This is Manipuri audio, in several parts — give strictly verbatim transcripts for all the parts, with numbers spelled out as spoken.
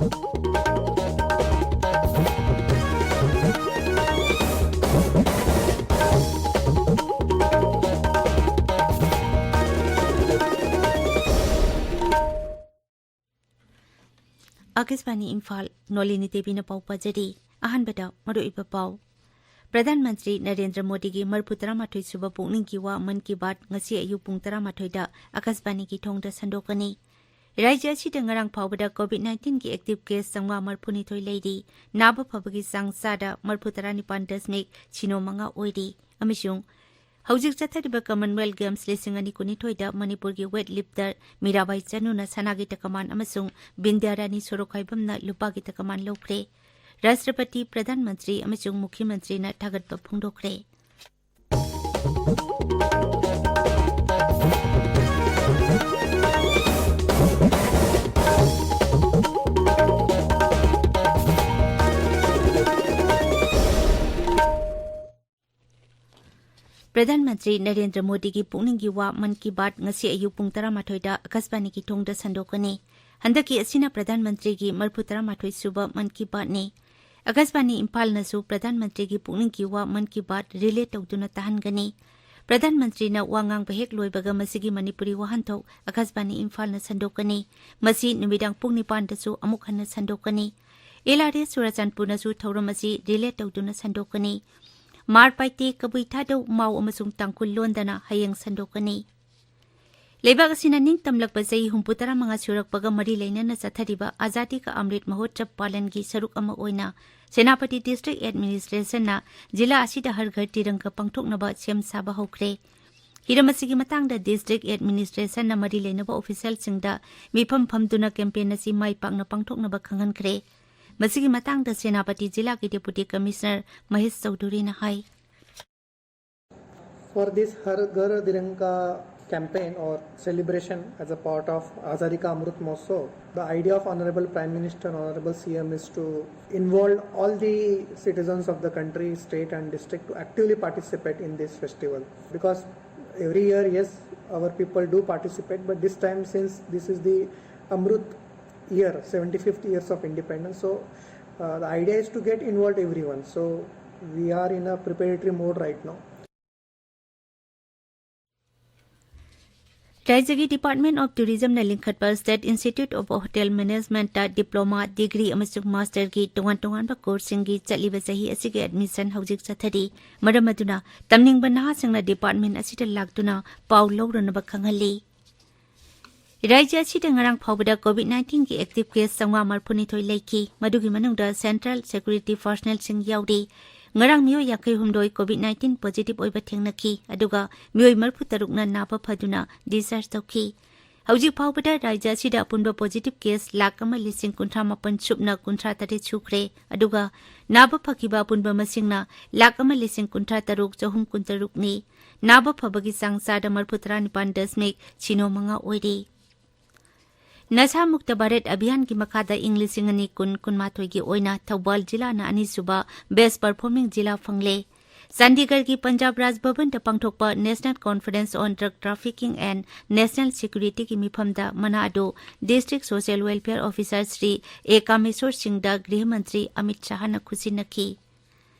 ꯑꯥꯀꯥꯁꯕꯥꯅꯤ ꯏꯝꯐꯥꯜ, ꯅꯣꯂꯤꯅꯤ ꯗꯦꯕꯤꯅ ꯄꯥꯎ ꯄꯥꯖꯔꯤ꯫ ꯑꯍꯥꯟꯕꯗ ꯃꯔꯨꯑꯣꯏꯕ ꯄꯥꯎ꯫ ꯄ꯭ꯔꯙꯥꯟ ꯃꯟꯇ꯭ꯔꯤ ꯅꯔꯦꯟꯗ꯭ꯔ ꯃꯣꯗꯤꯒꯤ ꯃꯔꯤꯐꯨ ꯇꯔꯥꯃꯥꯊꯣꯏ ꯁꯨꯕ ꯄꯨꯛꯅꯤꯡꯒꯤ ꯋꯥ ꯃꯟ ꯀꯤ ꯕꯥꯠ ꯉꯁꯤ ꯑꯌꯨꯛ ꯄꯨꯡ ꯇꯔꯥꯃꯥꯊꯣꯏꯗ ꯑꯥꯀꯥꯁꯕꯥꯅꯤꯒꯤ ꯊꯣꯡꯗ ꯁꯟꯗꯣꯛꯀꯅꯤ꯫ ꯔꯥꯖ꯭ꯌ ꯑꯁꯤꯗ ꯉꯔꯥꯡ ꯐꯥꯎꯕꯗ ꯀꯣꯚꯤꯗ ꯅꯥꯏꯟꯇꯤꯟꯒꯤ ꯑꯦꯛꯇꯤꯚ ꯀꯦꯁ ꯆꯥꯝꯃꯉꯥ ꯃꯔꯤꯐꯨꯅꯤꯊꯣꯏ ꯂꯩꯔꯤ꯫ ꯅꯥꯕ ꯐꯕꯒꯤ ꯆꯥꯡ ꯆꯥꯗ ꯃꯔꯤꯐꯨ ꯇꯔꯥꯅꯤꯄꯥꯟ ꯗꯁꯃꯤꯛ ꯁꯤꯅꯣ ꯃꯉꯥ ꯑꯣꯏꯔꯤ꯫ ꯑꯃꯁꯨꯡ ꯍꯧꯖꯤꯛ ꯆꯠꯊꯔꯤꯕ ꯀꯃꯟꯋꯦꯜꯊ ꯒꯦꯝꯁ ꯂꯤꯁꯤꯡ ꯑꯅꯤ ꯀꯨꯟꯅꯤꯊꯣꯏꯗ ꯃꯅꯤꯄꯨꯔꯒꯤ ꯋꯦꯠ ꯂꯤꯐꯇꯔ ꯃꯤꯔꯥꯕꯥꯏ ꯆꯅꯨꯅ ꯁꯅꯥꯒꯤ ꯇꯀꯃꯥꯟ ꯑꯃꯁꯨꯡ ꯕꯤꯟꯗ꯭ꯌꯥꯔꯥꯅꯤ ꯁꯣꯔꯣꯛꯈꯥꯏꯕꯝꯅ ꯂꯨꯄꯥꯒꯤ ꯇꯀꯃꯥꯟ ꯂꯧꯈ꯭ꯔꯦ꯫ ꯔꯥꯁꯇ꯭ꯔꯄꯇꯤ, ꯄ꯭ꯔꯙꯥꯟ ꯃꯟꯇ꯭ꯔꯤ ꯑꯃꯁꯨꯡ ꯃꯨꯈ꯭ꯌ ꯃꯟꯇ꯭ꯔꯤꯅ ꯊꯥꯒꯠꯄ ꯐꯣꯡꯗꯣꯛꯈ꯭ꯔꯦ꯫ ꯄ꯭ꯔꯙꯥꯟ ꯃꯟꯇ꯭ꯔꯤ ꯅꯔꯦꯟꯗ꯭ꯔ ꯃꯣꯗꯤꯒꯤ ꯄꯨꯛꯅꯤꯡꯒꯤ ꯋꯥ ꯃꯟ ꯀꯤ ꯕꯥꯠ ꯉꯁꯤ ꯑꯌꯨꯛ ꯄꯨꯡ ꯇꯔꯥꯃꯥꯊꯣꯏꯗ ꯑꯥꯀꯥꯁꯕꯥꯅꯤꯒꯤ ꯊꯣꯡꯗ ꯁꯟꯗꯣꯛꯀꯅꯤ꯫ ꯍꯟꯗꯛꯀꯤ ꯑꯁꯤꯅ ꯄ꯭ꯔꯙꯥꯟ ꯃꯟꯇ꯭ꯔꯤꯒꯤ ꯃꯔꯤꯐꯨ ꯇꯔꯥꯃꯥꯊꯣꯏ ꯁꯨꯕ ꯃꯟ ꯀꯤ ꯕꯥꯠꯅꯤ꯫ ꯑꯥꯀꯥꯁꯕꯥꯅꯤ ꯏꯝꯐꯥꯜꯅꯁꯨ ꯄ꯭ꯔꯙꯥꯟ ꯃꯟꯇ꯭ꯔꯤꯒꯤ ꯄꯨꯛꯅꯤꯡꯒꯤ ꯋꯥ ꯃꯟ ꯀꯤ ꯕꯥꯠ ꯔꯤꯂꯦ ꯇꯧꯗꯨꯅ ꯇꯥꯍꯟꯒꯅꯤ꯫ ꯄ꯭ꯔꯙꯥꯟ ꯃꯟꯇ꯭ꯔꯤꯅ ꯋꯥ ꯉꯥꯡꯕ ꯍꯦꯛ ꯂꯣꯏꯕꯒ ꯃꯁꯤꯒꯤ ꯃꯅꯤꯄꯨꯔꯤ ꯋꯥꯍꯟꯊꯣꯛ ꯑꯥꯀꯥꯁꯕꯥꯅꯤ ꯏꯝꯐꯥꯜꯅ ꯁꯟꯗꯣꯛꯀꯅꯤ꯫ ꯃꯁꯤ ꯅꯨꯃꯤꯗꯥꯡ ꯄꯨꯡ ꯅꯤꯄꯥꯟꯗꯁꯨ ꯑꯃꯨꯛ ꯍꯟꯅ ꯁꯟꯗꯣꯛꯀꯅꯤ꯫ ꯑꯦꯜ ꯑꯥꯔ ꯑꯦꯁ ꯆꯨꯔꯥꯆꯥꯟꯄꯨꯔꯅꯁꯨ ꯊꯧꯔꯝ ꯑꯁꯤ ꯔꯤꯂꯦ ꯇꯧꯗꯨꯅ ꯁꯟꯗꯣꯛꯀꯅꯤ꯫ ꯃꯥꯔ ꯄꯥꯏꯇꯦ, ꯀꯕꯨꯏ ꯊꯥꯗꯧ, ꯃꯥꯎ ꯑꯃꯁꯨꯡ ꯇꯥꯡꯈꯨꯜ ꯂꯣꯟꯗꯅ ꯍꯌꯦꯡ ꯁꯟꯗꯣꯛꯀꯅꯤ꯫ ꯂꯩꯕꯥꯛ ꯑꯁꯤꯅ ꯅꯤꯡꯇꯝꯂꯛꯄ ꯆꯍꯤ ꯍꯨꯝꯐꯨ ꯇꯔꯥꯃꯉꯥ ꯁꯨꯔꯛꯄꯒ ꯃꯔꯤ ꯂꯩꯅꯅ ꯆꯠꯊꯔꯤꯕ ꯑꯖꯥꯗꯤ ꯀꯥ ꯑꯃ꯭ꯔꯤꯠ ꯃꯍꯣꯠꯁꯕ ꯄꯥꯂꯟꯒꯤ ꯁꯔꯨꯛ ꯑꯃ ꯑꯣꯏꯅ ꯁꯦꯅꯥꯄꯇꯤ ꯗꯤꯁꯇ꯭ꯔꯤꯛ ꯑꯦꯗꯃꯤꯅꯤꯁꯇ꯭ꯔꯦꯁꯟꯅ ꯖꯤꯂꯥ ꯑꯁꯤꯗ ꯍꯔ ꯘꯔ ꯇꯤꯔꯪꯒ ꯄꯥꯡꯊꯣꯛꯅꯕ ꯁꯦꯝ ꯁꯥꯕ ꯍꯧꯈ꯭ꯔꯦ꯫ ꯍꯤꯔꯝ ꯑꯁꯤꯒꯤ ꯃꯇꯥꯡꯗ ꯗꯤꯁꯇ꯭ꯔꯤꯛ ꯑꯦꯗꯃꯤꯅꯤꯁꯇ꯭ꯔꯦꯁꯟꯅ ꯃꯔꯤ ꯂꯩꯅꯕ ꯑꯣꯐꯤꯁꯤꯌꯦꯜꯁꯤꯡꯗ ꯃꯤꯐꯝ ꯐꯝꯗꯨꯅ ꯀꯦꯝꯄꯦꯟ ꯑꯁꯤ ꯃꯥꯏ ꯄꯥꯛꯅ ꯄꯥꯡꯊꯣꯛꯅꯕ ꯈꯪꯍꯟꯈ꯭ꯔꯦ꯫ ꯃꯁꯤꯒꯤ ꯃꯇꯥꯡꯗ ꯁꯦꯅꯥꯄꯇꯤ ꯖꯤꯂꯥꯒꯤ ꯗꯦꯄꯨꯇꯤ ꯀꯃꯤꯁꯅꯔ ꯃꯍꯦꯁ ꯆꯧꯙꯨꯔꯤꯅ ꯍꯥꯏ꯫ For this Har Ghar Tiranga campaign or celebration as a part of Azadi Ka Amrut Mahotsav, the idea of Honorable Prime Minister and Honorable C M is to involve all the citizens of the country, state and district to actively participate in this festival. Because every year, yes, our people do participate, but this time, since this is the Amrut year, seventy-fifth years of independence. So uh, the idea is to get involved everyone. So we are in a preparatory mode right now. ꯔꯥꯏꯖ꯭ꯌꯒꯤ Department of Tourismꯅ ꯂꯤꯡꯈꯠꯄ State Institute of Hotel Managementꯇ diploma, degree ꯑꯃꯁꯨꯡ masterꯒꯤ ꯇꯣꯉꯥꯟ ꯇꯣꯉꯥꯟꯕ courseꯁꯤꯡꯒꯤ ꯆꯠꯂꯤꯕ ꯆꯍꯤ ꯑꯁꯤꯒꯤ admission ꯍꯧꯖꯤꯛ ꯆꯠꯊꯔꯤ꯫ ꯃꯔꯝ ꯑꯗꯨꯅ ꯇꯝꯅꯤꯡꯕ ꯅꯍꯥꯁꯤꯡꯅ department ꯑꯁꯤꯗ ꯂꯥꯛꯇꯨꯅ ꯄꯥꯎ ꯂꯧꯔꯨꯅꯕ ꯈꯪꯍꯜꯂꯤ꯫ ꯔꯥꯏꯖ꯭ꯌ ꯑꯁꯤꯗ ꯉꯔꯥꯡ ꯐꯥꯎꯕꯗ COVID nineteenꯒꯤ active case ꯆꯥꯝꯃꯉꯥ ꯃꯔꯤꯐꯨꯅꯤꯊꯣꯏ ꯂꯩꯈꯤ꯫ ꯃꯗꯨꯒꯤ ꯃꯅꯨꯡꯗ central security personnelꯁꯤꯡ ꯌꯥꯎꯔꯤ꯫ ꯉꯔꯥꯡ ꯃꯤꯑꯣꯏ ꯌꯥꯡꯈꯩ ꯍꯨꯝꯗꯣꯏ COVID nineteen positive ꯑꯣꯏꯕ ꯊꯦꯡꯅꯈꯤ, ꯑꯗꯨꯒ ꯃꯤꯑꯣꯏ ꯃꯔꯤꯐꯨ ꯇꯔꯨꯛꯅ ꯅꯥꯕ ꯐꯗꯨꯅ discharge ꯇꯧꯈꯤ꯫ ꯍꯧꯖꯤꯛ ꯐꯥꯎꯕꯗ ꯔꯥꯏꯖ꯭ꯌ ꯑꯁꯤꯗ ꯑꯄꯨꯟꯕ positive case ꯂꯥꯈ ꯑꯃ ꯂꯤꯁꯤꯡ ꯀꯨꯟꯊ꯭ꯔꯥ ꯃꯥꯄꯟ ꯁꯨꯞꯅ ꯀꯨꯟꯊ꯭ꯔꯥ ꯇꯔꯦꯠ ꯁꯨꯈ꯭ꯔꯦ, ꯑꯗꯨꯒ ꯅꯥꯕ ꯐꯈꯤꯕ ꯑꯄꯨꯟꯕ ꯃꯁꯤꯡꯅ ꯂꯥꯈ ꯑꯃ ꯂꯤꯁꯤꯡ ꯀꯨꯟꯊ꯭ꯔꯥ ꯇꯔꯨꯛ ꯆꯍꯨꯝ ꯀꯨꯟꯇꯔꯨꯛꯅꯤ꯫ ꯅꯥꯕ ꯐꯕꯒꯤ ꯆꯥꯡ ꯆꯥꯗ ꯃꯔꯤꯐꯨ ꯇꯔꯥꯅꯤꯄꯥꯟ ꯗꯁꯃꯤꯛ ꯁꯤꯅꯣ ꯃꯉꯥ ꯑꯣꯏꯔꯤ꯫ ꯅꯁꯥ ꯃꯨꯛꯇ ꯚꯥꯔꯠ ꯑꯚꯤꯌꯥꯟꯒꯤ ꯃꯈꯥꯗ ꯏꯪ ꯂꯤꯁꯤꯡ ꯑꯅꯤ ꯀꯨꯟ ꯀꯨꯟꯃꯥꯊꯣꯏꯒꯤ ꯑꯣꯏꯅ ꯊꯧꯕꯥꯜ ꯖꯤꯂꯥꯅ ꯑꯅꯤꯁꯨꯕ best performing ꯖꯤꯂꯥ ꯐꯪꯂꯦ꯫ ꯆꯥꯟꯗꯤꯒꯔꯒꯤ ꯄꯟꯖꯥꯕ ꯔꯥꯖ ꯚꯕꯟꯗ ꯄꯥꯡꯊꯣꯛꯄ National Conference on Drug Trafficking and National Securityꯒꯤ ꯃꯤꯐꯝꯗ ꯃꯅꯥ ꯑꯗꯨ District Social Welfare Officer Shri ꯑꯦ ꯀꯥꯃꯦꯁꯣꯔ ꯁꯤꯡꯗ ꯒ꯭ꯔꯤꯍ ꯃꯟꯇ꯭ꯔꯤ ꯑꯃꯤꯠ ꯁꯥꯍꯅ ꯈꯨꯠꯁꯤꯟꯅꯈꯤ꯫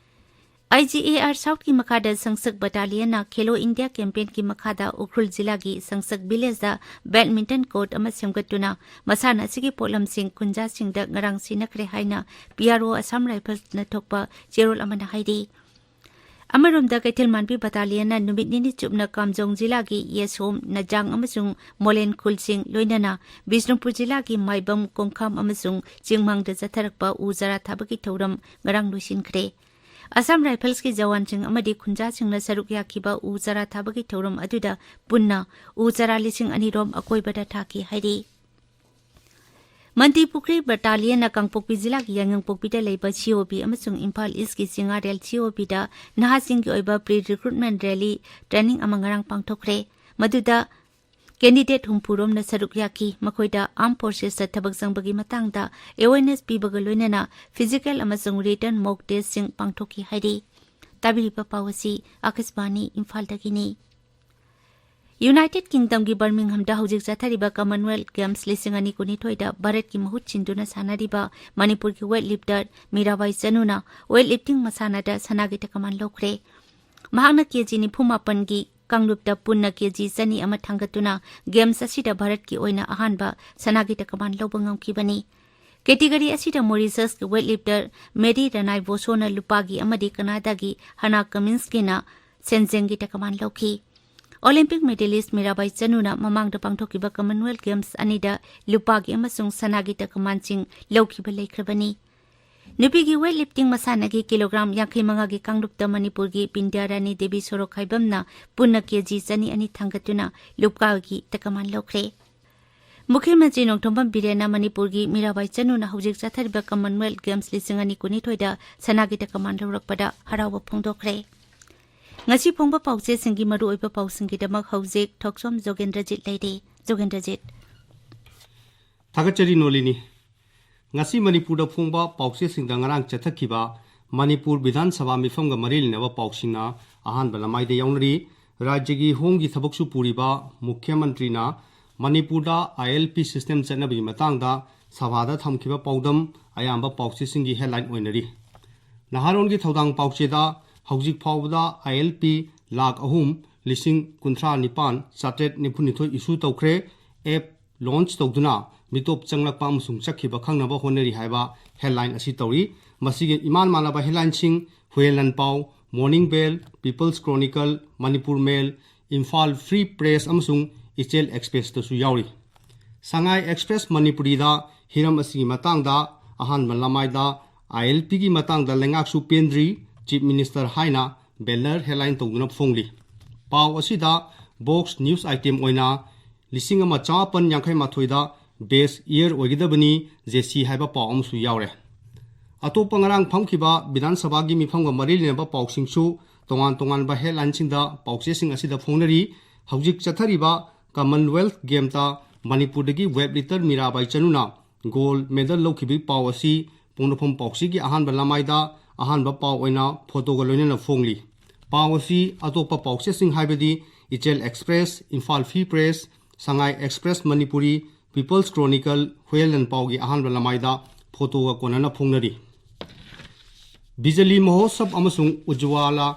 IGAR Southꯀꯤ ꯃꯈꯥꯗ ꯁꯪꯁꯛ battalionꯅ ꯈꯦꯂꯣ ꯏꯟꯗꯤꯌꯥ campaignꯒꯤ ꯃꯈꯥꯗ ꯎꯈ꯭ꯔꯨꯜ ꯖꯤꯂꯥꯒꯤ ꯁꯪꯁꯛ villageꯗ badminton court ꯑꯃ ꯁꯦꯝꯒꯠꯇꯨꯅ ꯃꯁꯥꯟꯅ ꯑꯁꯤꯒꯤ ꯄꯣꯠꯂꯝꯁꯤꯡ ꯈꯨꯟꯖꯥꯁꯤꯡꯗ ꯉꯔꯥꯡ ꯁꯤꯟꯅꯈ꯭ꯔꯦ ꯍꯥꯏꯅ PRO Assam Riflesꯅ ꯊꯣꯛꯄ ꯆꯦꯔꯣꯜ ꯑꯃꯅ ꯍꯥꯏꯔꯤ꯫ ꯑꯃꯔꯣꯝꯗ ꯀꯩꯊꯦꯜꯃꯥꯟꯕꯤ battalionꯅ ꯅꯨꯃꯤꯠ ꯅꯤꯅꯤ ꯆꯨꯞꯅ ꯀꯥꯝꯖꯣꯡ ꯖꯤꯂꯥꯒꯤ ꯌꯦꯁꯣꯝ, ꯅꯖꯥꯡ ꯑꯃꯁꯨꯡ ꯃꯣꯂꯦꯟ ꯈꯨꯜꯁꯤꯡ ꯂꯣꯏꯅꯅ ꯕꯤꯁꯅꯨꯄꯨꯔ ꯖꯤꯂꯥꯒꯤ ꯃꯥꯏꯕꯝ, ꯀꯣꯡꯈꯥꯝ ꯑꯃꯁꯨꯡ ꯆꯤꯡꯃꯥꯡꯗ ꯆꯠꯊꯔꯛꯄ ꯎ ꯆꯥꯔꯥ ꯊꯥꯕꯒꯤ ꯊꯧꯔꯝ ꯉꯔꯥꯡ ꯂꯣꯏꯁꯤꯟꯈ꯭ꯔꯦ꯫ Assam Riflesꯀꯤ ꯖꯋꯥꯟꯁꯤꯡ ꯑꯃꯗꯤ ꯈꯨꯟꯖꯥꯁꯤꯡꯅ ꯁꯔꯨꯛ ꯌꯥꯈꯤꯕ ꯎ ꯆꯥꯔꯥ ꯊꯥꯕꯒꯤ ꯊꯧꯔꯝ ꯑꯗꯨꯗ ꯄꯨꯟꯅ ꯎ ꯆꯥꯔꯥ ꯂꯤꯁꯤꯡ ꯑꯅꯤ ꯔꯣꯝ ꯑꯀꯣꯏꯕꯗ ꯊꯥꯈꯤ ꯍꯥꯏꯔꯤ꯫ ꯃꯟꯇ꯭ꯔꯤ ꯄꯨꯈ꯭ꯔꯤ battalionꯅ ꯀꯥꯡꯄꯣꯛꯄꯤ ꯖꯤꯂꯥꯒꯤ ꯌꯥꯏꯉꯪꯄꯣꯛꯄꯤꯗ ꯂꯩꯕ COB ꯑꯃꯁꯨꯡ ꯏꯝꯐꯥꯜ Eastꯀꯤ ꯆꯤꯡꯉꯥꯔꯦꯜ COBꯗ ꯅꯍꯥꯁꯤꯡꯒꯤ ꯑꯣꯏꯕ pre recruitment rally training ꯑꯃ ꯉꯔꯥꯡ ꯄꯥꯡꯊꯣꯛꯈ꯭ꯔꯦ꯫ ꯃꯗꯨꯗ candidate ꯍꯨꯝꯐꯨ ꯔꯣꯝꯅ ꯁꯔꯨꯛ ꯌꯥꯈꯤ꯫ ꯃꯈꯣꯏꯗ armed forcesꯇ ꯊꯕꯛ ꯆꯪꯕꯒꯤ ꯃꯇꯥꯡꯗ awareness ꯄꯤꯕꯒ ꯂꯣꯏꯅꯅ physical ꯑꯃꯁꯨꯡ written mock testꯁꯤꯡ ꯄꯥꯡꯊꯣꯛꯈꯤ ꯍꯥꯏꯔꯤ꯫ ꯇꯥꯕꯤꯔꯤꯕ ꯄꯥꯎ ꯑꯁꯤ ꯑꯥꯀꯥꯁꯕꯥꯅꯤ ꯏꯝꯐꯥꯜꯗꯒꯤꯅꯤ꯫ ꯌꯨꯅꯥꯏꯇꯦꯗ ꯀꯤꯡꯗꯝꯒꯤ ꯕꯔꯃꯤꯡꯍꯝꯗ ꯍꯧꯖꯤꯛ ꯆꯠꯊꯔꯤꯕ ꯀꯃꯟꯋꯦꯜꯊ ꯒꯦꯝꯁ ꯂꯤꯁꯤꯡ ꯑꯅꯤ ꯀꯨꯟꯅꯤꯊꯣꯏꯗ ꯚꯥꯔꯠꯀꯤ ꯃꯍꯨꯠ ꯁꯤꯟꯗꯨꯅ ꯁꯥꯟꯅꯔꯤꯕ ꯃꯅꯤꯄꯨꯔꯒꯤ weight lifter Mirabai ꯆꯅꯨꯅ weight lifting ꯃꯁꯥꯟꯅꯗ ꯁꯅꯥꯒꯤ ꯇꯀꯃꯥꯟ ꯂꯧꯈ꯭ꯔꯦ꯫ ꯃꯍꯥꯛꯅ ꯀꯦꯖꯤ ꯅꯤꯐꯨ ꯃꯥꯄꯟꯒꯤ ꯀꯥꯡꯂꯨꯞꯇ ꯄꯨꯟꯅ ꯀꯦꯖꯤ ꯆꯅꯤ ꯑꯃ ꯊꯥꯡꯒꯠꯇꯨꯅ ꯒꯦꯝꯁ ꯑꯁꯤꯗ ꯚꯥꯔꯠꯀꯤ ꯑꯣꯏꯅ ꯑꯍꯥꯟꯕ ꯁꯅꯥꯒꯤ ꯇꯀꯃꯥꯟ ꯂꯧꯕ ꯉꯝꯈꯤꯕꯅꯤ꯫ ꯀꯦꯇꯤꯒꯣꯔꯤ ꯑꯁꯤꯗ ꯃꯣꯔꯤꯁꯁꯀꯤ ꯋꯦꯠ ꯂꯤꯐꯇꯔ ꯃꯦꯔꯤ ꯔꯅꯥꯏ ꯕꯣꯁꯣꯅ ꯂꯨꯄꯥꯒꯤ ꯑꯃꯗꯤ ꯀꯅꯥꯗꯥꯒꯤ ꯍꯅꯥ ꯀꯃꯤꯟꯁꯀꯤꯅ ꯁꯦꯟꯖꯦꯡꯒꯤ ꯇꯀꯃꯥꯟ ꯂꯧꯈꯤ꯫ ꯑꯣꯂꯤꯝꯄꯤꯛ ꯃꯦꯗꯥꯂꯤꯁ ꯃꯤꯔꯥꯕꯥꯏ ꯆꯅꯨꯅ ꯃꯃꯥꯡꯗ ꯄꯥꯡꯊꯣꯛꯈꯤꯕ ꯀꯃꯟꯋꯦꯜꯊ ꯒꯦꯝꯁ ꯑꯅꯤꯗ ꯂꯨꯄꯥꯒꯤ ꯑꯃꯁꯨꯡ ꯁꯅꯥꯒꯤ ꯇꯀꯃꯥꯟꯁꯤꯡ ꯂꯧꯈꯤꯕ ꯂꯩꯈ꯭ꯔꯕꯅꯤ꯫ ꯅꯨꯄꯤꯒꯤ ꯋꯦꯠ ꯂꯤꯐꯇꯤꯡ ꯃꯁꯥꯟꯅꯒꯤ ꯀꯤꯂꯣꯒ꯭ꯔꯥꯝ ꯌꯥꯡꯈꯩ ꯃꯉꯥꯒꯤ ꯀꯥꯡꯂꯨꯞꯇ ꯃꯅꯤꯄꯨꯔꯒꯤ ꯕꯤꯟꯗ꯭ꯌꯥꯔꯥꯅꯤ ꯗꯦꯕꯤ ꯁꯣꯔꯣꯛꯈꯥꯏꯕꯝꯅ ꯄꯨꯟꯅ ꯀꯦꯖꯤ ꯆꯅꯤ ꯑꯅꯤ ꯊꯥꯡꯒꯠꯇꯨꯅ ꯂꯨꯄꯥꯒꯤ ꯇꯀꯃꯥꯟ ꯂꯧꯈ꯭ꯔꯦ꯫ ꯃꯨꯈ꯭ꯌ ꯃꯟꯇ꯭ꯔꯤ ꯅꯣꯡꯊꯣꯝꯕꯝ ꯕꯤꯔꯦꯟꯅ ꯃꯅꯤꯄꯨꯔꯒꯤ ꯃꯤꯔꯥꯕꯥꯏ ꯆꯅꯨꯅ ꯍꯧꯖꯤꯛ ꯆꯠꯊꯔꯤꯕ ꯀꯃꯟꯋꯦꯜꯊ ꯒꯦꯝꯁ ꯂꯤꯁꯤꯡ ꯑꯅꯤ ꯀꯨꯟꯅꯤꯊꯣꯏꯗ ꯁꯅꯥꯒꯤ ꯇꯀꯃꯥꯟ ꯂꯧꯔꯛꯄꯗ ꯍꯔꯥꯎꯕ ꯐꯣꯡꯗꯣꯛꯈ꯭ꯔꯦ꯫ ꯉꯁꯤ ꯐꯣꯡꯕ ꯄꯥꯎꯆꯦꯁꯤꯡꯒꯤ ꯃꯔꯨꯑꯣꯏꯕ ꯄꯥꯎꯁꯤꯡꯒꯤꯗꯃꯛ ꯍꯧꯖꯤꯛ ꯊꯣꯛꯆꯣꯝ ꯖꯣꯒꯦꯟꯗ꯭ꯔꯖꯤꯠ ꯂꯩꯔꯦ꯫ ꯖꯣꯒꯦꯟꯗ꯭ꯔꯖꯤꯠ꯫ ꯊꯥꯒꯠꯆꯔꯤ ꯅꯣꯂꯤꯅꯤ꯫ ꯉꯁꯤ ꯃꯅꯤꯄꯨꯔꯗ ꯐꯣꯡꯕ ꯄꯥꯎꯆꯦꯁꯤꯡꯗ ꯉꯔꯥꯡ ꯆꯠꯊꯈꯤꯕ ꯃꯅꯤꯄꯨꯔ ꯕꯤꯙꯥꯟ ꯁꯚꯥ ꯃꯤꯐꯝꯒ ꯃꯔꯤ ꯂꯩꯅꯕ ꯄꯥꯎꯁꯤꯡꯅ ꯑꯍꯥꯟꯕ ꯂꯃꯥꯏꯗ ꯌꯥꯎꯅꯔꯤ꯫ ꯔꯥꯖ꯭ꯌꯒꯤ ꯍꯣꯝꯒꯤ ꯊꯕꯛꯁꯨ ꯄꯨꯔꯤꯕ ꯃꯨꯈ꯭ꯌ ꯃꯟꯇ꯭ꯔꯤꯅ ꯃꯅꯤꯄꯨꯔꯗ ILP system ꯆꯠꯅꯕꯒꯤ ꯃꯇꯥꯡꯗ ꯁꯚꯥꯗ ꯊꯝꯈꯤꯕ ꯄꯥꯎꯗꯝ ꯑꯌꯥꯝꯕ ꯄꯥꯎꯆꯦꯁꯤꯡꯒꯤ headline ꯑꯣꯏꯅꯔꯤ꯫ ꯅꯍꯥꯔꯣꯜꯒꯤ ꯊꯧꯗꯥꯡ ꯄꯥꯎꯆꯦꯗ ꯍꯧꯖꯤꯛ ꯐꯥꯎꯕꯗ ILP ꯂꯥꯈ ꯑꯍꯨꯝ ꯂꯤꯁꯤꯡ ꯀꯨꯟꯊ꯭ꯔꯥ ꯅꯤꯄꯥꯟ ꯆꯥꯇ꯭ꯔꯦꯠ ꯅꯤꯐꯨ ꯅꯤꯊꯣꯏ issue ꯇꯧꯈ꯭ꯔꯦ꯫ App launch ꯇꯧꯗꯨꯅ ꯃꯤꯇꯣꯞ ꯆꯪꯂꯛꯄ ꯑꯃꯁꯨꯡ ꯆꯠꯈꯤꯕ ꯈꯪꯅꯕ ꯍꯣꯠꯅꯔꯤ ꯍꯥꯏꯕ headline ꯑꯁꯤ ꯇꯧꯔꯤ꯫ ꯃꯁꯤꯒꯤ ꯏꯃꯥꯟ ꯃꯥꯟꯅꯕ headlineꯁꯤꯡ ꯍꯨꯌꯦꯟ ꯂꯥꯟꯄꯥꯎ, Morning Bell, People's Chronicle, Manipur Mail, Imphal Free Press ꯑꯃꯁꯨꯡ ꯏꯆꯦꯜ Expressꯇꯁꯨ ꯌꯥꯎꯔꯤ꯫ ꯁꯉꯥꯏ Express ꯃꯅꯤꯄꯨꯔꯤꯗ ꯍꯤꯔꯝ ꯑꯁꯤꯒꯤ ꯃꯇꯥꯡꯗ ꯑꯍꯥꯟꯕ ꯂꯃꯥꯏꯗ ILPꯒꯤ ꯃꯇꯥꯡꯗ ꯂꯩꯉꯥꯛꯁꯨ ꯄꯦꯟꯗ꯭ꯔꯤ, Chief Minister ꯍꯥꯏꯅ banner headline ꯇꯧꯗꯨꯅ ꯐꯣꯡꯂꯤ꯫ ꯄꯥꯎ ꯑꯁꯤꯗ box news item ꯑꯣꯏꯅ ꯂꯤꯁꯤꯡ ꯑꯃ ꯆꯃꯥꯄꯟ ꯌꯥꯡꯈꯩ ꯃꯥꯊꯣꯏꯗ best year ꯑꯣꯏꯒꯗꯕꯅꯤ, JC ꯍꯥꯏꯕ ꯄꯥꯎ ꯑꯃꯁꯨ ꯌꯥꯎꯔꯦ꯫ ꯑꯇꯣꯞꯄ ꯉꯔꯥꯡ ꯐꯝꯈꯤꯕ ꯕꯤꯙꯥꯟ ꯁꯚꯥꯒꯤ ꯃꯤꯐꯝꯒ ꯃꯔꯤ ꯂꯩꯅꯕ ꯄꯥꯎꯁꯤꯡꯁꯨ ꯇꯣꯉꯥꯟ ꯇꯣꯉꯥꯟꯕ headlineꯁꯤꯡꯗ ꯄꯥꯎꯆꯦꯁꯤꯡ ꯑꯁꯤꯗ ꯐꯣꯡꯅꯔꯤ꯫ ꯍꯧꯖꯤꯛ ꯆꯠꯊꯔꯤꯕ Commonwealth Gamesꯇ ꯃꯅꯤꯄꯨꯔꯗꯒꯤ weight lifter Mirabai ꯆꯅꯨꯅ gold medal ꯂꯧꯈꯤꯕꯒꯤ ꯄꯥꯎ ꯑꯁꯤ ꯄꯣꯛꯅꯐꯝ ꯄꯥꯎꯆꯦꯒꯤ ꯑꯍꯥꯟꯕ ꯂꯃꯥꯏꯗ ꯑꯍꯥꯟꯕ ꯄꯥꯎ ꯑꯣꯏꯅ photoꯒ ꯂꯣꯏꯅꯅ ꯐꯣꯡꯂꯤ꯫ ꯄꯥꯎ ꯑꯁꯤ ꯑꯇꯣꯞꯄ ꯄꯥꯎꯆꯦꯁꯤꯡ ꯍꯥꯏꯕꯗꯤ ꯏꯆꯦꯜ ꯑꯦꯛꯁꯄ꯭ꯔꯦꯁ, ꯏꯝꯐꯥꯜ ꯐ꯭ꯔꯤ ꯄ꯭ꯔꯦꯁ, ꯁꯉꯥꯏ ꯑꯦꯛꯁꯄ꯭ꯔꯦꯁ ꯃꯅꯤꯄꯨꯔꯤ, ꯄꯤꯄꯜꯁ ꯀ꯭ꯔꯣꯅꯤꯀꯜ, ꯍꯨꯌꯦꯜ ꯂꯟꯄꯥꯎꯒꯤ ꯑꯍꯥꯟꯕ ꯂꯃꯥꯏꯗ ꯐꯣꯇꯣꯒ ꯀꯣꯟꯅꯅ ꯐꯣꯡꯅꯔꯤ꯫ ꯕꯤꯖꯂꯤ ꯃꯍꯣꯠꯁꯕ ꯑꯃꯁꯨꯡ ꯎꯖꯋꯥꯂꯥ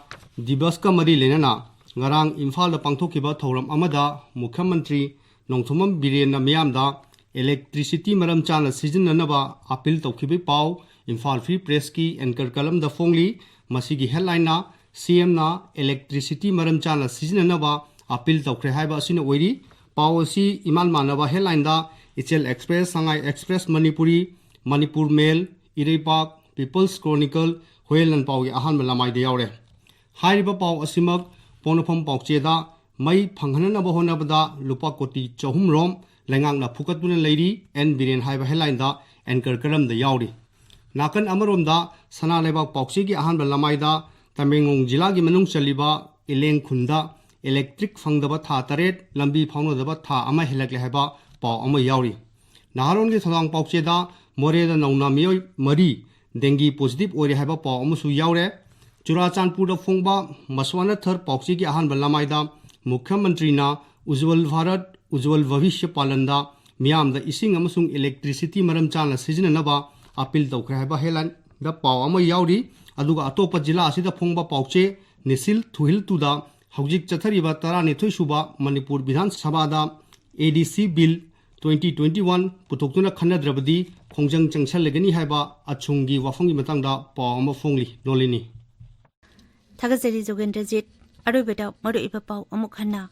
ꯗꯤꯕꯁꯀ ꯃꯔꯤ ꯂꯩꯅꯅ ꯉꯔꯥꯡ ꯏꯝꯐꯥꯜꯗ ꯄꯥꯡꯊꯣꯛꯈꯤꯕ ꯊꯧꯔꯝ ꯑꯃꯗ ꯃꯨꯈ꯭ꯌ ꯃꯟꯇ꯭ꯔꯤ ꯅꯣꯡꯊꯣꯝꯕꯝ ꯕꯤꯔꯦꯟꯅ ꯃꯤꯌꯥꯝꯗ ꯏꯂꯦꯛꯇ꯭ꯔꯤꯁꯤꯇꯤ ꯃꯔꯝ ꯆꯥꯅ ꯁꯤꯖꯤꯟꯅꯅꯕ ꯑꯥꯄꯤꯜ ꯇꯧꯈꯤꯕꯒꯤ ꯄꯥꯎ ꯏꯝꯐꯥꯜ ꯐ꯭ꯔꯤ ꯄ꯭ꯔꯦꯁꯀꯤ ꯑꯦꯡꯀꯔ ꯀꯂꯝꯗ ꯐꯣꯡꯂꯤ꯫ ꯃꯁꯤꯒꯤ ꯍꯦꯗꯂꯥꯏꯟꯅ "ꯁꯤ ꯑꯦꯝꯅ ꯏꯂꯦꯛꯇ꯭ꯔꯤꯁꯤꯇꯤ ꯃꯔꯝ ꯆꯥꯅ ꯁꯤꯖꯤꯟꯅꯅꯕ ꯑꯥꯄꯤꯜ ꯇꯧꯈ꯭ꯔꯦ" ꯍꯥꯏꯕ ꯑꯁꯤꯅ ꯑꯣꯏꯔꯤ꯫ ꯄꯥꯎ ꯑꯁꯤ ꯏꯃꯥꯟ ꯃꯥꯟꯅꯕ ꯍꯦꯗꯂꯥꯏꯟꯗ ꯏꯆꯦꯜ ꯑꯦꯛꯁꯄ꯭ꯔꯦꯁ, ꯁꯉꯥꯏ ꯑꯦꯛꯁꯄ꯭ꯔꯦꯁ ꯃꯅꯤꯄꯨꯔꯤ, ꯃꯅꯤꯄꯨꯔ ꯃꯦꯜ, ꯏꯔꯩꯄꯥꯛ, ꯄꯤꯄꯜꯁ ꯀ꯭ꯔꯣꯅꯤꯀꯜ, ꯍꯨꯌꯦꯜ ꯂꯟꯄꯥꯎꯒꯤ ꯑꯍꯥꯟꯕ ꯂꯃꯥꯏꯗ ꯌꯥꯎꯔꯦ꯫ ꯍꯥꯏꯔꯤꯕ ꯄꯥꯎ ꯑꯁꯤꯃꯛ ꯄꯣꯛꯅꯐꯝ ꯄꯥꯎꯆꯦꯗ ꯃꯩ ꯐꯪꯍꯟꯅꯕ ꯍꯣꯠꯅꯕꯗ ꯂꯨꯄꯥ ꯀꯣꯇꯤ ꯆꯍꯨꯝ ꯔꯣꯝ ꯂꯩꯉꯥꯛꯅ ꯐꯨꯒꯠꯇꯨꯅ ꯂꯩꯔꯤ, ꯑꯦꯟ ꯕꯤꯔꯦꯟ ꯍꯥꯏꯕ ꯍꯦꯗꯂꯥꯏꯟꯗ ꯑꯦꯡꯀꯔ ꯀꯂꯝꯗ ꯌꯥꯎꯔꯤ꯫ ꯅꯥꯀꯟ ꯑꯃꯔꯣꯝꯗ ꯁꯅꯥ ꯂꯩꯕꯥꯛ ꯄꯥꯎꯆꯦꯒꯤ ꯑꯍꯥꯟꯕ ꯂꯃꯥꯏꯗ ꯇꯃꯦꯡꯂꯣꯡ ꯖꯤꯂꯥꯒꯤ ꯃꯅꯨꯡ ꯆꯜꯂꯤꯕ ꯏꯂꯦꯡ ꯈꯨꯟꯗ ꯏꯂꯦꯛꯇ꯭ꯔꯤꯛ ꯐꯪꯗꯕ ꯊꯥ ꯇꯔꯦꯠ, ꯂꯝꯕꯤ ꯐꯥꯎꯅꯗꯕ ꯊꯥ ꯑꯃ ꯍꯦꯜꯂꯛꯂꯦ ꯍꯥꯏꯕ ꯄꯥꯎ ꯑꯃ ꯌꯥꯎꯔꯤ꯫ ꯅꯍꯥꯔꯣꯟꯒꯤ ꯊꯧꯗꯥꯡ ꯄꯥꯎꯆꯦꯗ ꯃꯣꯔꯦꯗ ꯅꯧꯅ ꯃꯤꯑꯣꯏ ꯃꯔꯤ ꯗꯦꯡꯒꯤ ꯄꯣꯖꯤꯇꯤꯚ ꯑꯣꯏꯔꯦ ꯍꯥꯏꯕ ꯄꯥꯎ ꯑꯃꯁꯨ ꯌꯥꯎꯔꯦ꯫ ꯆꯨꯔꯥꯆꯥꯟꯄꯨꯔꯗ ꯐꯣꯡꯕ ꯃꯁ꯭ꯋꯥꯅꯥꯊꯔ ꯄꯥꯎꯆꯦꯒꯤ ꯑꯍꯥꯟꯕ ꯂꯃꯥꯏꯗ ꯃꯨꯈ꯭ꯌ ꯃꯟꯇ꯭ꯔꯤꯅ ꯎꯖ꯭ꯋꯜ ꯚꯥꯔꯠ, ꯎꯖ꯭ꯋꯜ ꯚꯕꯤꯁ꯭ꯌ ꯄꯥꯂꯟꯗ ꯃꯤꯌꯥꯝꯗ ꯏꯁꯤꯡ ꯑꯃꯁꯨꯡ ꯏꯂꯦꯛꯇ꯭ꯔꯤꯁꯤꯇꯤ ꯃꯔꯝ ꯆꯥꯅ ꯁꯤꯖꯤꯟꯅꯅꯕ ꯑꯄꯤꯜ ꯇꯧꯈ꯭ꯔꯦ ꯍꯥꯏꯕ ꯍꯦꯗꯂꯥꯏꯟꯗ ꯄꯥꯎ ꯑꯃ ꯌꯥꯎꯔꯤ꯫ ꯑꯗꯨꯒ ꯑꯇꯣꯞꯄ ꯖꯤꯂꯥ ꯑꯁꯤꯗ ꯐꯣꯡꯕ ꯄꯥꯎꯆꯦ ꯅꯤꯁꯤꯜ ꯊꯨꯍꯤꯜ ꯇꯨꯗ ꯍꯧꯖꯤꯛ ꯆꯠꯊꯔꯤꯕ ꯇꯔꯥꯅꯤꯊꯣꯏ ꯁꯨꯕ ꯃꯅꯤꯄꯨꯔ ꯕꯤꯙꯥꯟ ꯁꯚꯥꯗ ꯑꯦ ꯗꯤ ꯁꯤ ꯕꯤꯜ ꯇ꯭ꯋꯦꯟꯇꯤ ꯇ꯭ꯋꯦꯟꯇꯤ ꯋꯥꯟ ꯄꯨꯊꯣꯛꯇꯨꯅ ꯈꯟꯅꯗ꯭ꯔꯕꯗꯤ ꯈꯣꯡꯖꯪ ꯆꯪꯁꯜꯂꯒꯅꯤ ꯍꯥꯏꯕ ꯑꯆꯨꯝꯒꯤ ꯋꯥꯐꯝꯒꯤ ꯃꯇꯥꯡꯗ ꯄꯥꯎ ꯑꯃ ꯐꯣꯡꯂꯤ꯫ ꯅꯣꯂꯤꯅꯤ꯫ ꯊꯥꯒꯠꯆꯔꯤ ꯖꯣꯒꯦꯟꯗ꯭ꯔꯖꯤꯠ꯫ ꯑꯔꯣꯏꯕꯗ ꯃꯔꯨꯑꯣꯏꯕ ꯄꯥꯎ ꯑꯃꯨꯛ ꯍꯟꯅ꯫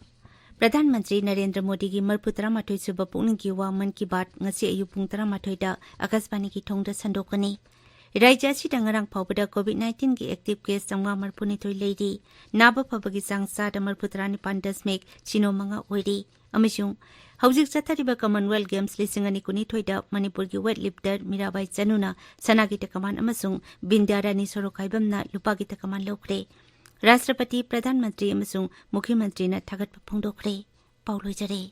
ꯄ꯭ꯔꯙꯥꯟ ꯃꯟꯇ꯭ꯔꯤ ꯅꯔꯦꯟꯗ꯭ꯔ ꯃꯣꯗꯤꯒꯤ ꯃꯔꯤꯐꯨ ꯇꯔꯥꯃꯥꯊꯣꯏ ꯁꯨꯕ ꯄꯨꯛꯅꯤꯡꯒꯤ ꯋꯥ ꯃꯟ ꯀꯤ ꯕꯥꯠ ꯉꯁꯤ ꯑꯌꯨꯛ ꯄꯨꯡ ꯇꯔꯥꯃꯥꯊꯣꯏꯗ ꯑꯀꯥꯁꯕꯥꯅꯤꯒꯤ ꯊꯣꯡꯗ ꯁꯟꯗꯣꯛꯀꯅꯤ꯫ ꯔꯥꯖ꯭ꯌ ꯑꯁꯤꯗ ꯉꯔꯥꯡ ꯐꯥꯎꯕꯗ ꯀꯣꯚꯤꯗ ꯅꯥꯏꯟꯇꯤꯟꯒꯤ ꯑꯦꯛꯇꯤꯚ ꯀꯦꯁ ꯆꯥꯝꯃꯉꯥ ꯃꯔꯤꯐꯨꯅꯤꯊꯣꯏ ꯂꯩꯔꯤ꯫ ꯅꯥꯕ ꯐꯕꯒꯤ ꯆꯥꯡ ꯆꯥꯗ ꯃꯔꯤꯐꯨ ꯇꯔꯥꯅꯤꯄꯥꯟ ꯗꯁꯃꯤꯛ ꯁꯤꯅꯣ ꯃꯉꯥ ꯑꯣꯏꯔꯤ꯫ ꯑꯃꯁꯨꯡ ꯍꯧꯖꯤꯛ ꯆꯠꯊꯔꯤꯕ ꯀꯃꯟꯋꯦꯜꯊ ꯒꯦꯝꯁ ꯂꯤꯁꯤꯡ ꯑꯅꯤ ꯀꯨꯟꯅꯤꯊꯣꯏꯗ ꯃꯅꯤꯄꯨꯔꯒꯤ ꯋꯦꯠ ꯂꯤꯐꯇꯔ ꯃꯤꯔꯥꯕꯥꯏ ꯆꯅꯨꯅ ꯁꯅꯥꯒꯤ ꯇꯀꯃꯥꯟ ꯑꯃꯁꯨꯡ ꯕꯤꯟꯗ꯭ꯌꯥ ꯔꯥꯅꯤ ꯁꯣꯔꯣ ꯈꯥꯏꯕꯝꯅ ꯂꯨꯄꯥꯒꯤ ꯇꯀꯃꯥꯟ ꯂꯧꯈ꯭ꯔꯦ꯫ ꯔꯥꯁꯇ꯭ꯔꯄꯇꯤ, ꯄ꯭ꯔꯙꯥꯟ ꯃꯟꯇ꯭ꯔꯤ ꯑꯃꯁꯨꯡ ꯃꯨꯈ꯭ꯌ ꯃꯟꯇ꯭ꯔꯤꯅ ꯊꯥꯒꯠꯄ ꯐꯣꯡꯗꯣꯛꯈ꯭ꯔꯦ꯫ ꯄꯥꯎ ꯂꯣꯏꯖꯔꯦ꯫